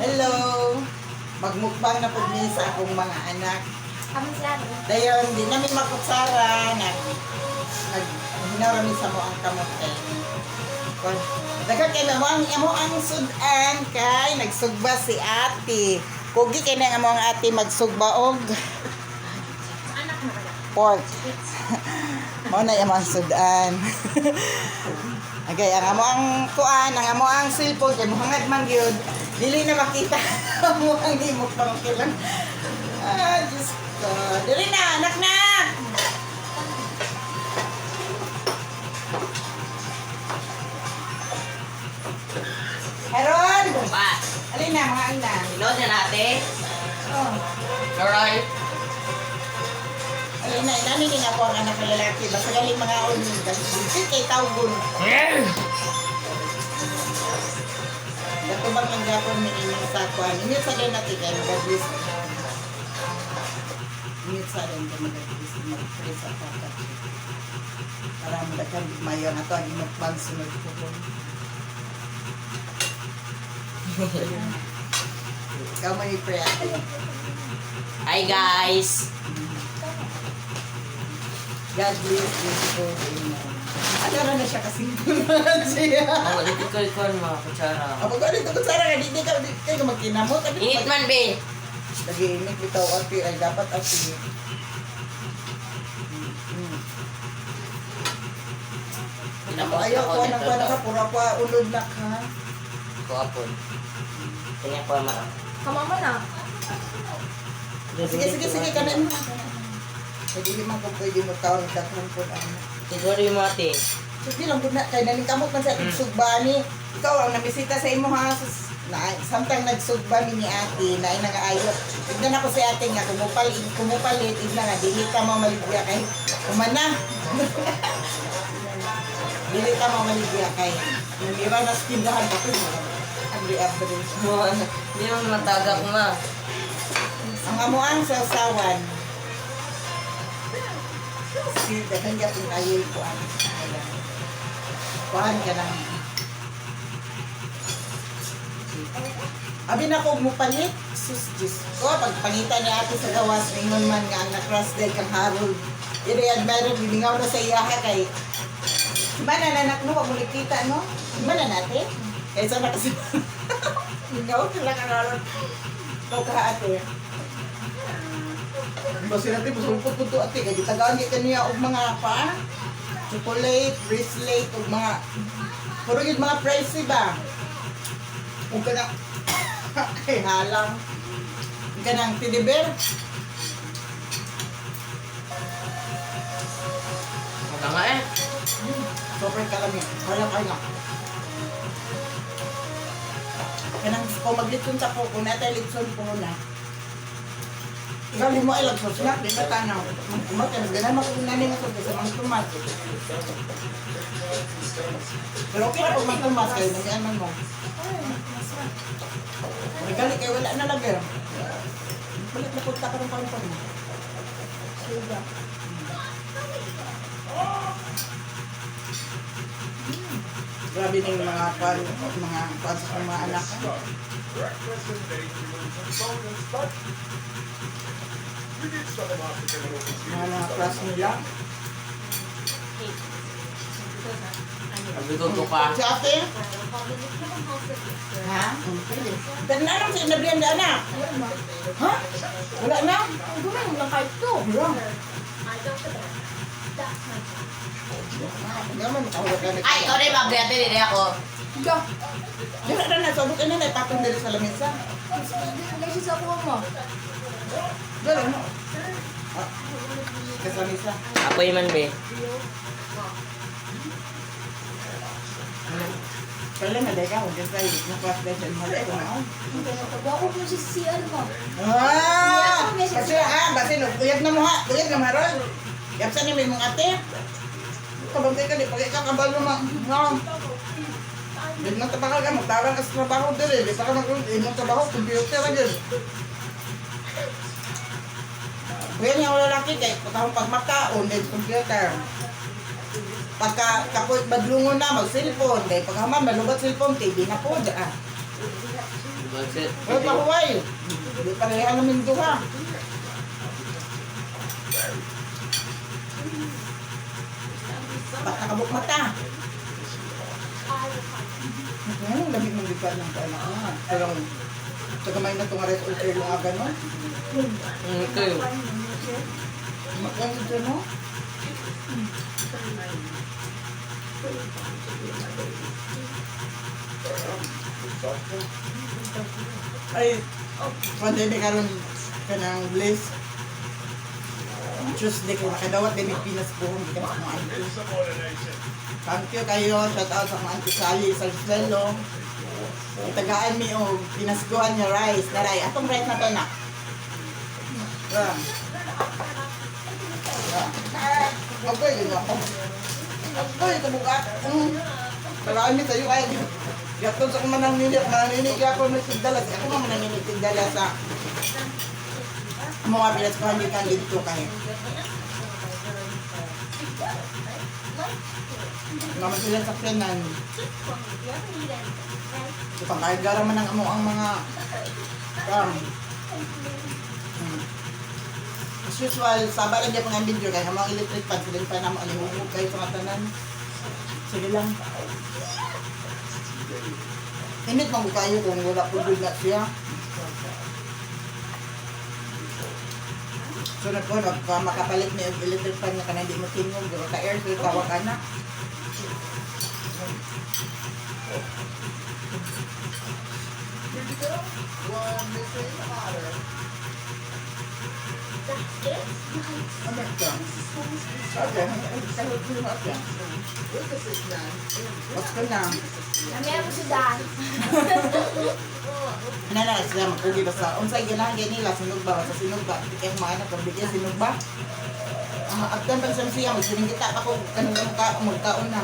Hello. Magmukbang na pud mi sa akong mga anak. Kami sila. Dayon, di namin makutsara. Nag, nag, hinara mi sa mo ang kamote. Kon, daghan kay mo ang amo ang sudan kay nagsugba si ate. Kugi kay na ang amo ang ate magsugba og Anak na kaya. pork. Mao na imo ang sudan. Okay, ang amo ang kuan, ang amo ang cellphone kay muhangad man gyud. Dili na makita amo ang gimukbang okay lang. Ah, Diyos ko. Dili na, anak na. Harold! Pa, Alin na, mga anak. Ilod na natin. Oh. Alright. Alin na, inani din ako ang anak na lalaki. Basta galing mga unin. Kasi kay tawgon. Gatubang lang gapon ni inyong sakwan. Inyo sa din natin kay magadlis. Inyo sa din kay magadlis. Mag-pray sa papa. Para madaghan mayo ang ato ang imukbang sunod ko. Ikaw man i-pray ate. Hi guys. God bless beautiful. Amen. Ano na siya kasi siya. Ang ulit ko ko mga kutsara. Ako ko dito kutsara ka di ka di kayo magkinamot. Abi, Init man be. Lagi init bitaw ate ay dapat ate. Tinapos Ayaw ako ko nang nito. kuan ka pura pa ulod na ka. Ko apon. Kanya ko ma. Kamama na. Sige sige sige kana mo. Kay dili man ko pwede mo taon daghan po ang. Siguro yung mga ate. Sige lang gud na kay naningkamot man sa ating sugba ni. Ikaw ang namisita sa imo ha. Sus, na samtang nagsugba mi ni ate na ina nga ayo. Tignan ako si ate nga kumupalit kumupalit igna nga dili ka mo maligya kay kumana. Dili ka mo maligya kay nangira na sa tindahan ako. Abri abri. Hindi naman matagak ma. Ang amuang sausawan. Si daghan gyapon kayo kuan. Ayan. Kuan ka lang. Abi na ko mupalit. Sus Diyos ko, pagpangita ni ate sa gawas, ningon man nga ang na-cross day kang Harold. Iri admirer, gilingaw na sa iyaha kay Ba na nanak no, wag mo nakita no? Ba na nate? Kaysa na kasi lingaw sila kang Harold. Ikaw ka ate. Basta natin, musulpot po to ate. Kaya gitagaan di kaniya og mga pa, chocolate, bracelet, og mga, puro yun mga pricey ba? Ug kanang, ay halang. Ug kanang teddy bear. Wala nga eh. Sobrang kalami. Halang ay na. Kanang kung maglitson sa ko, kung natay litson po na. Ikaw limo ay lagsos na, di ba tanaw? Kumat, mas ganan makukunan nga sa mga tumas. Pero okay na pag magtumas kayo, nagyan man mo. Regali kayo, wala na lagi. Balik na punta ka ng pangpang mo. Suga. Grabe na yung mga kwan sa akong mga anak. Mga class nila. Sabi ko ko pa. Si ate? Ha? Dan na lang sa inabrihan na anak. Ha? Wala na? Ang gumay, walang kahit to. Wala. Hindi naman makahulog ka na. Ay, ikaw na yung mag-ate, hindi ako. Ga. Dira na na, sabot ka na, naipatong diri sa lamesa. Guys, sa kuha mo. Dira mo. Ah, sa lamesa. Apoy man be. Kailan na deka, huwag ka sa'yo. Nakuha sa dahil mahal ko na. Ako mo si CR mo. Ah! Kasi ah, basi no, uyab na mo ha, uyab na mo haron. Yapsa ni may mong ate. Kabantay ka di pag ikaw kabalo ma. No. Di na tabakal ka, magtarang ka sa trabaho diri, di pa ka mag imong trabaho computer ra gyud. Kuya niya wala lalaki kay pagkahong pagmakaon din computer. Pagka kapoy badlungon na mag cellphone, kay pagkahuman malubat cellphone, TV na po ah. Wala pa huway. Di pareha namin duha. Ba't nakabuk mata? Ano, lamig mong gikan ng kaanak ko ha. Pero, sa gamay na itong rice ulcer yung aga, no? Kayo. Magkano ito, no? Ay, pwede ni karon ka ng bliss. Tuesday ko nakadawat din Pinas po hindi ka sa mga auntie. Thank you kayo. Shout out sa mga auntie Sally Salcelo. Itagaan mi og pinaskuhan nga rice. Naray, atong rice na to na. Ah. Ah. Okay, yun ako. Okay, tabukat. Marami sa'yo ay. Gatong sa akong mananini, mananini kaya ako may tigdala. Ako man mananini tigdala sa mga pinaskuhan di kang dito kay. Naman sila sa frenan. So, pangkaigara man ang amo ang mga As usual, saba lang di ang video kay ang mga electric fan sila pa namo alihugog kayo sa katanan. Sige lang. Init man gud kayo kung wala po gud na siya. So nagko nagpa makapalit ni og electric fan nga kanang di mo tingog pero ka air sir tawag ana. Ano ka? Okay, okay. What's ka na? Kami ako si Dan. Ano na sila magkugi basta unsay ganahan kay nila sinugba basta sinugba di kay mga anak bigay sinugba. Ah, after pag sa siya magsiningita pa ko kanang ka magkaon na.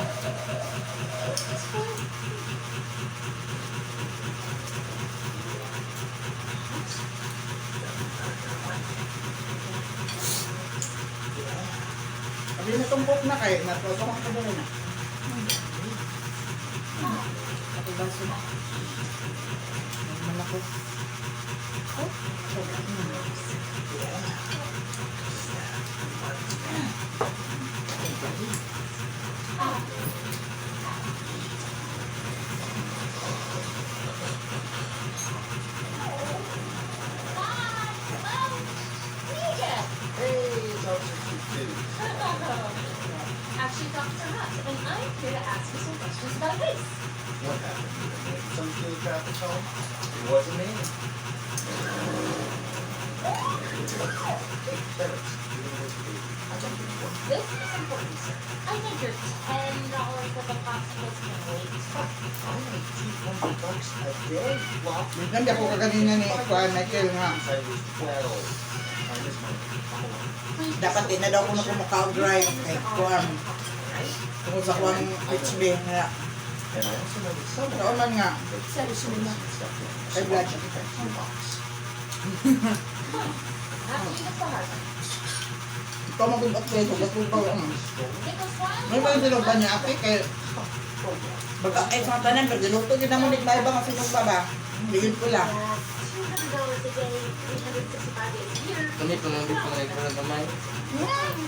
Abi na tumpok na kay natuto ka ba na? Ako baso. Man ako. Hey, it's Officer 22. Actually, Dr. Hutt, and I'm here to ask you some questions about race. What happened? Some kid traffic call? It wasn't me. Hey, Clarence, you know what to do. I don't think work. This is important, sir. I think your $10 worth of popsicles can wait. I make $200 a day. Well, Minsan di ako kaganina ni Kuan Michael nga. since I was 12. Time is money. I'm alone. Please Dapat di na daw ko na kumakaw drive kay Kuan. right? Tungkol sa kuang HB nga. And I also know that someone Saan man nga. Sa Rizal. Ay, blood. Thanks to your box. Have to do this the hard way. Ito mo kung okay, hugot ko ba ang. Nicholas Wilde. May ba sinugba niya ate kay baga ay sa tanan pero giluto gyud namo ni ba nga sinugba ba? Ligid ko lang. $200 a day, 365 days a year. Kami pamangkit pa ngayon ko na gamay.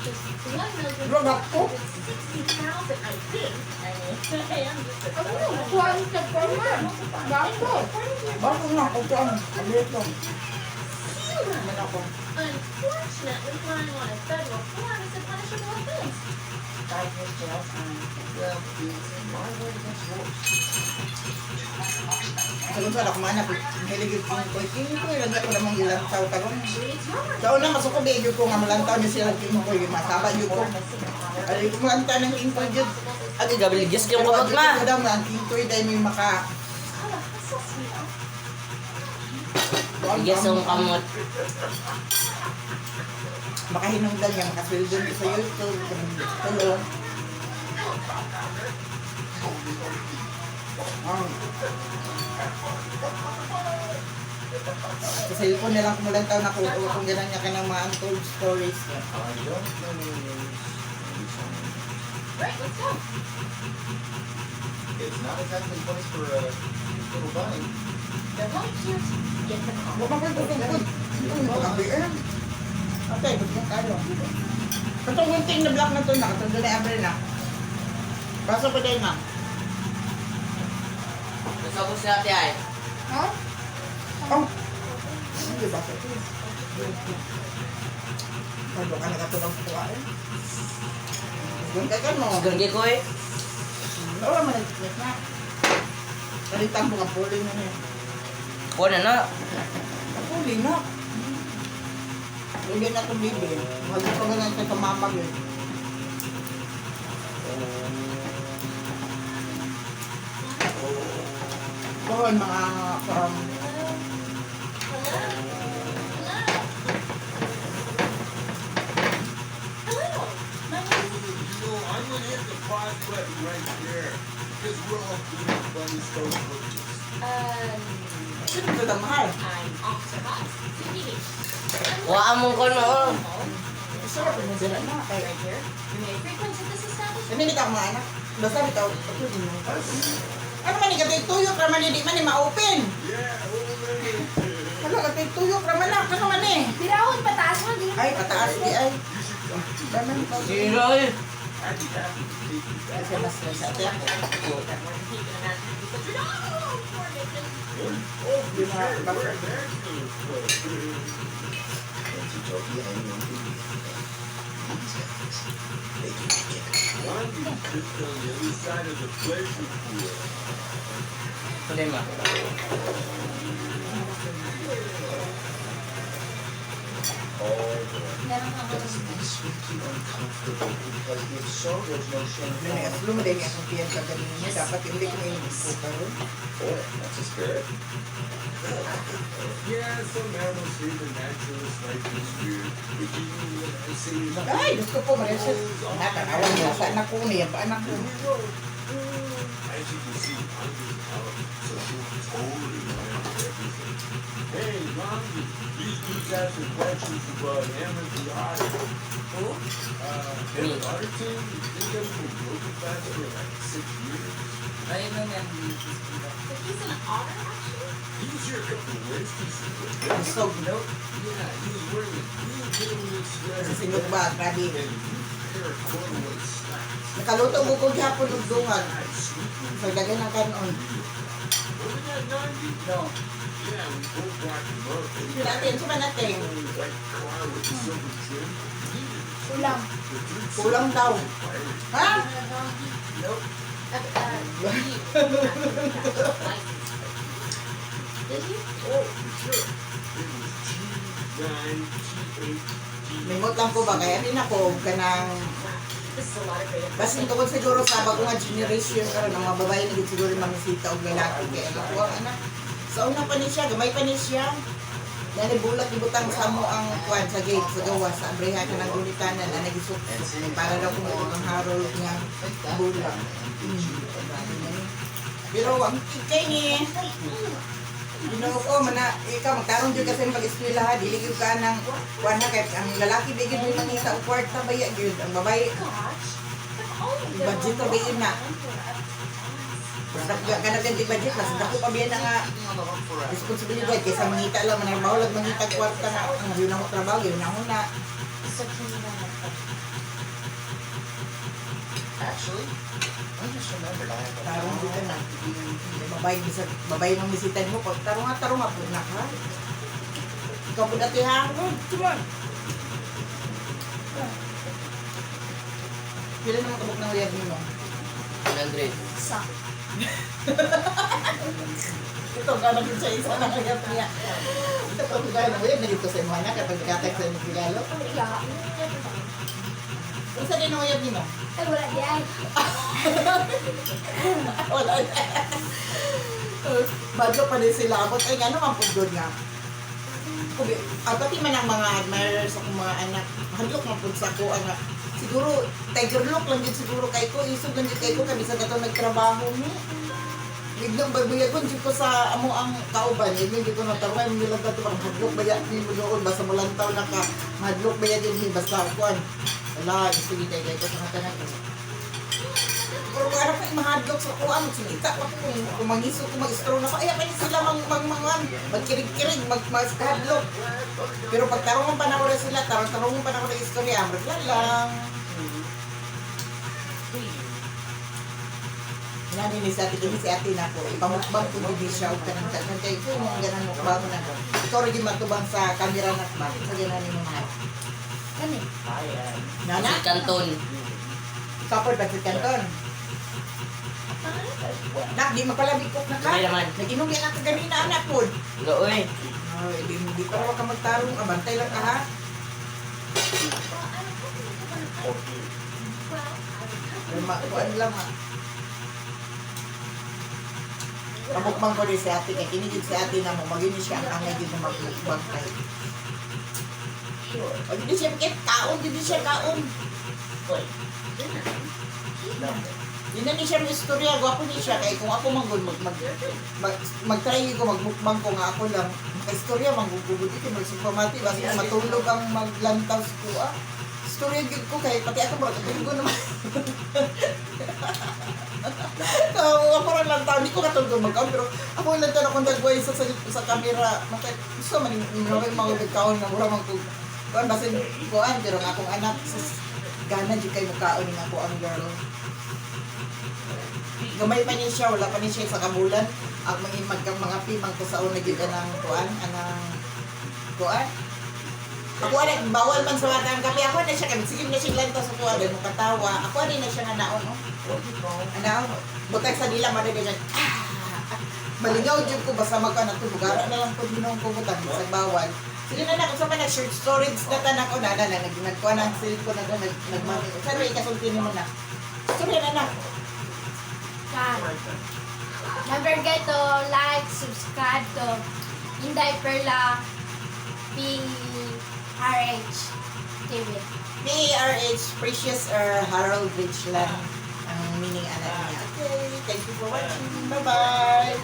Just 1 million Bro, ako. 60,000, I think. I mean, I am just a Ano? Kuhan ka pa man. Bago. Bago nga ko to ang luto. Man ako. Unfortunately, lying on a federal form is a punishable offense. 5 years jail time. Well, it's my word against yours. Sa kung saan ako maanap, hilig yung kingkoy. Kingkoy lang ako namang gilantaw karon. It's your Sa una, masuko yun ko nga malantaw niya sila kingkoy. Masaba yun ko. Ay, kung malantaw ng kingkoy yun. Ate, gabi, yes, yung kamot ma. Pero daw nga, ang kingkoy dahil may maka. Oh, that's so sweet. Yes, yung kamot. Makahinungdan niya, makasweldo niya sa YouTube, tulong. Sa cellphone na lang kumulantaw na kung gano'n niya ka ng mga untold stories. I don't know any names. Maybe some. Great, let's go. It's not exactly a place for a little bunny. They're really cute, get the call. Wa man ko'y kusog. Ano ba kabi eh? Okay, gusto tayo. Katong gunting na black na to na, katong doon na na. Baso pa din na. Nasabos na ate ay. Ha? Oh! Hindi ba ito? Pagod ka nakatulog ko eh. Gunta ka mo. Ganggi ko eh. Wala man nag na. Palitan mo ka puli na niya. Kuha na na. Puli na. Hindi na itong bibi. Wag ko ganyan sa mama yun. Doon mga Hello? Hello? Hello? My name is I'm gonna hit the pause button right there because we're all doing funny stuff with this. Sino ba ito mahal? I'm Officer Potts, CPD. Kuha mong ko no. Sarap mo sila na. Kay Right here. You may frequent this establishment. Ano nito ang mga anak? Basta bitaw. Ano man ni tuyok ra man di man ni ma-open. Yeah, over there. Wala katay tuyok ra man na. Ano man eh? Birahon, pataas mo. Di Ay pataas di ay. You should talk to Daman pa. Zero eh. I'd be happy to take you back. Kasi mas sa ate ako. That more than he can imagine to be such an oh, poor victim. Oh, for sure. We're a national club. These guys, they can make it. Wandy's just on the other side of the pleasure pool. Kunin mo. Oh boy. Meron kang Does this make you uncomfortable? Because if so, there's no shame. Ano ni aslo mo din akong tiyan sa ganun niya. Dapat hindi ko may karon. Boy, that's a spirit. Yeah, some animals say the naturalist life is weird. But you know what I say is Ay, Diyos ko po, Maricel. Natanawa niya sa anak ko niya pa anak ko. Here we go. As you can see, I'm just out, so she'll totally remember everything. Hey, Romney, these dudes have some questions about Emmett the Otter. Who? Emmett Otterton? You think I've been broken fast for like 6 years? Ayun na yan. But he's an otter, actually? He was here a couple of Wednesdays ago. Busog. Yeah, he was wearing a blue gentleman's sweater. Sa sinugba, grabe. And a new pair of corduroy slacks. Nakaluto mo ko gihapon og dungag. Nice, sweet Sa daghan ng kanon. Remember that 90? No. Yeah, we both walked him up. And he Natin, suma natin. had a white car with silver trim. He needed it. Kulang. The third Kulang daw. pirate. Ha? Nope. You license plate. Did you? Oh, for sure. It was G9T8D. Limot lang ko ba kaya din ako kanang This is a lot of great basin information. tungkol siguro sa bago nga generation karon ang mga babae na gid siguro mangisita og lalaki kay anak ko ang anak. Sa una pa ni siya, gamay pa ni siya. Dali bulak ibutang sa mo ang kwan sa gate sa gawas sa abreha ka ng gunitanan na nagisuk para daw kung ang Harold nga bulak. Grabe na ni. Pero ang kay ni Ginoo ko mana ikaw magtarong jud kasi pag-eskwela ha dili gyud ka ng kuan ha kay ang lalaki di gyud mo mangita og kwarta baya gyud ang babae Gosh, if only there Budget were ra ba yun na? more up to us. Mas dako ka na di budget mas dako pa biya na nga responsibilidad kaysa mangita lang man ang lag mangita og kwarta nga ang yun ang trabaho yun ang una. So can you run a Actually, I just remembered I have a Tarong jud ka na. Babae bisag babae mang bisitan mo pag tarong nga tarong nga pud na ka. Ikaw pud ate ha. Oh, come on. Pila naman kabuk ng uyab nimo? 100. Sa. Ito ka na sa isa na uyab niya. Ito ka na uyab na dito sa imo anak kapag nagkatag sa imong regalo. Ang iya. Unsa din ang uyab nimo? Ay, wala di ay. Wala. Bago pa din sila abot. Ay, nga naman po doon nga. Kubi, ah, pati man ang mga admirers akong mga anak, hadlok man po sa ako, ang siguro, tiger look lang yun siguro kay ko, isog lang yun kay ko, kami sa katong nagtrabaho mo. Biglang babuyagon jud ko sa amo ang kauban, biglang jud ko natarway, mo nilang tato, parang hadlok ba yan mo doon, basta mulantaw na ka, hadlok ba yan ni basta kuan. Wala, gusto gid kay ko sa katanan. Pero kung anak ko mahadlok sa kuan, singita pa ko kung mangisog ko mag-straw na ko. Ay, pa sila mang mang mangan, magkirig-kirig, mag maghadlok. Pero pag tarungan pa na ko na sila, tarong-tarungan pa na ko na istorya, amrot lang lang. Nani ni sa ate, kini si ate na ko, ipamukbang ko gid siya og kanang tanan kay ko mong ganan mukbang na ko. Ikaw ra gyud matubang sa kamera na ba? Sa ganan nimo mahal. Kani. Nana, Pancit Canton. ikaw po Pancit Canton. Nak, di mapalabikok na ka. Hindi naman. Nag-inom yan ako ganina, anak po. Looy. Ay, di pa raw ka magtarong. Abantay lang ka, ha? Well, I was hoping to come on a Well, I was hoping Kuan lang, ha? Pamukbang ko rin si ate. Kaya kinigid si ate na mo. Maging siya ang angay din na magmukbang kay. O, di siya kit. Kaon, di siya kaon. Di na ni siya may istorya. Gwapo ni siya. Kaya kung ako manggol, mag, mag-try ko, magmukbang ko nga ako lang. Maka-istorya, manggugugod ito, magsupamati. Basta matulog ang maglantaw sa kuha. Istorya gyud ko kay pati ako murag katulog naman. So, ako rin lang tao, hindi ko katulog magkaon, pero ako lang tao akong dagway sa camera. Maka, gusto man yung mga mga kaon na mura man ko. Kuan basin kuan pero ang akong anak sus, gana jud kay mukaon ning ako ang girl. Gamay pa niya siya, wala pa niya siya sa kabulan. Ang mga mga pimang ko sa una gyud anang kuan, anang kuan. Ako ana bawal man sa wata ang kape. Ako na siya kay sige na siya lantaw sa kuan dahil mukatawa. Ako ani na siya nga naon oh. Ano? Butay sa dila man siya. Ah! Malingaw jud ko basta magka natulog. Ara na lang ko ginoong ko butang sa bawal. Sige na na kung sa man nag short storage na tanak ko na na na nag nagkuha na ang cellphone na nag nagmami. Sa may ikasulti nimo na. Storya na na. Kan. Don't forget to like, subscribe to Inday Perla PRH TV. PARH Precious or Harold Richland ang meaning anak niya. Okay, thank you for watching. Bye-bye.